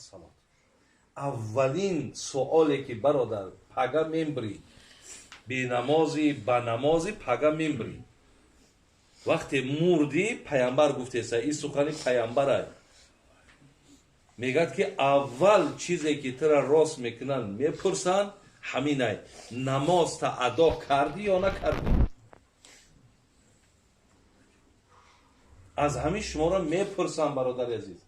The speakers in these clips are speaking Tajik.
Салот. Аввалин суоле ки, бародар, пага мембрӣ, бенамозӣ, ба намозӣ пага мембрӣ. Вақте мурдӣ, паямбар гуфтеса, ин сухани паямбарай, мегӯяд ки аввал чизе ки тура рост мекунанд, мепурсанд, ҳаминай: намозта адо кардӣ ё накардӣ? Аз ҳамин шуморо мепурсам, бародари азиз.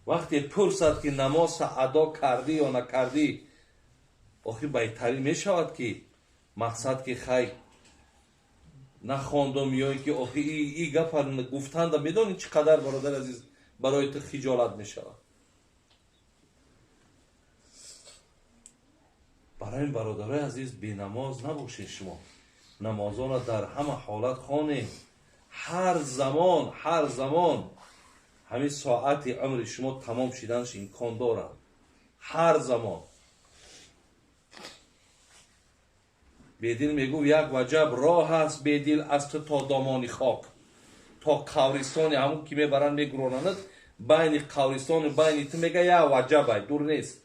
Вақте пурсад ки намозта адо кардӣ ё накардӣ, охир байтарин мешавад ки мақсад ки хай нахондум ё ин ки охи и гапа гуфтанда медонӣ чӣ қадар, бародари азиз, барои ту хиҷолат мешавад. Барои ин, бародарои азиз, бенамоз набошед. Шумо намозонро дар ҳама ҳолат хонед, ҳар замон, ҳар замон. Ҳамин соати умри шумо тамом шиданаш имкон дорад ҳар замон. Бедил мегӯфт: як ваҷаб роҳ аст, бедил, аз ту то домони хок, то қабристони ҳамун ки мебаранд, мегуронанд, байни қабристону байни ту, мега, як ваҷабай, дур нест.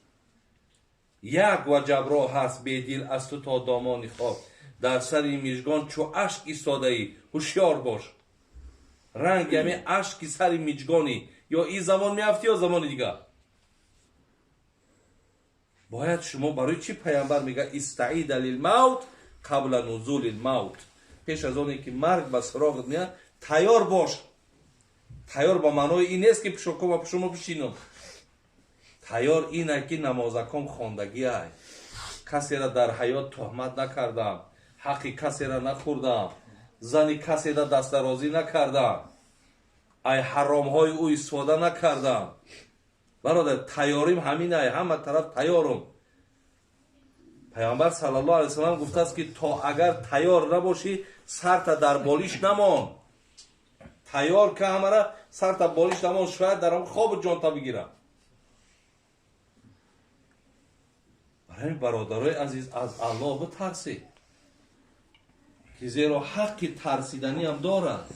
Як ваҷаб роҳ ҳаст, бедил, аз ту то домони хок, дар сари мижгон чу ашк истодаӣ, ҳушёр бош. Ранги ҳамин ашки сари миҷгонӣ, ё ин замон меафтӣ, ё замони дигар. Бояд шумо, барои чӣ паямбар мега: истаида лилмавт қабла нузули лмавт? Пеш аз оне ки марг ба суроғат меяд, тайёр бош. Тайёр ба маънои ин нест ки пушокома пушумо пишинам. Тайёр ина ки намозаком хондагиай, касера дар ҳаёт туҳмат накардам, ҳаққи касера нахӯрдам, зани касера дастдарозӣ накардам, ай ҳаромҳои ӯ истифода накардам. Бародар, тайёрим ҳаминай, ҳама тараф тайёрум. Пайғамбар саллаллоҳу алайҳи васаллам гуфтааст ки то агар тайёр набошӣ, сарта дар болиш намон. Тайёр ка ҳамара, сарта болиш намон, шояд дар он хобу ҷонта бигирам. Барои бародарои азиз, аз Аллоҳ битарсед, ки зеро ҳаққи тарсиданиам дорад.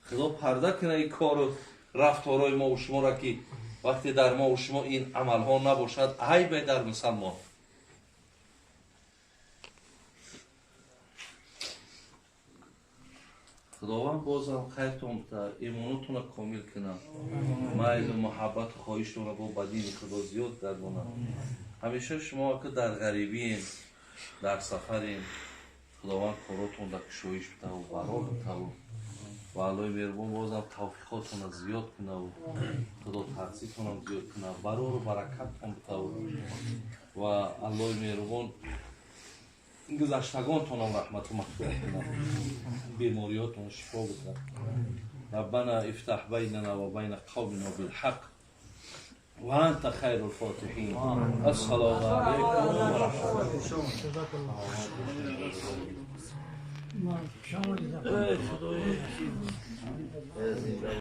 Худо парда кунад ин кору рафторҳои мову шуморо, ки вақте дар мову шумо ин амалҳо набошад, айбе дар мусалмон. Худованд бозам хайртон бита, имонотонро комил кунад, майлу муҳаббату хоҳиштонро бо ба дини Худо зиёд гардонад. Ҳамеша шумо ки дар ғарибием, дар сафарем, Худованд коротон дар кушоиш битаву баро битаву ва Аллоҳи меҳрубон бозам тавфиқотонро зиёд кунаву худотарситонам зиёд кунад, барору баракаттон битаву ва Аллоҳи меҳрубон гузаштагонтонам раҳмату мағфират кунад, бемориётон шифо бикунад. ربنا افتح بيننا وبين قومنا بالحق وأنت خير الفاتحين. السلام عليكم ورحمة الله.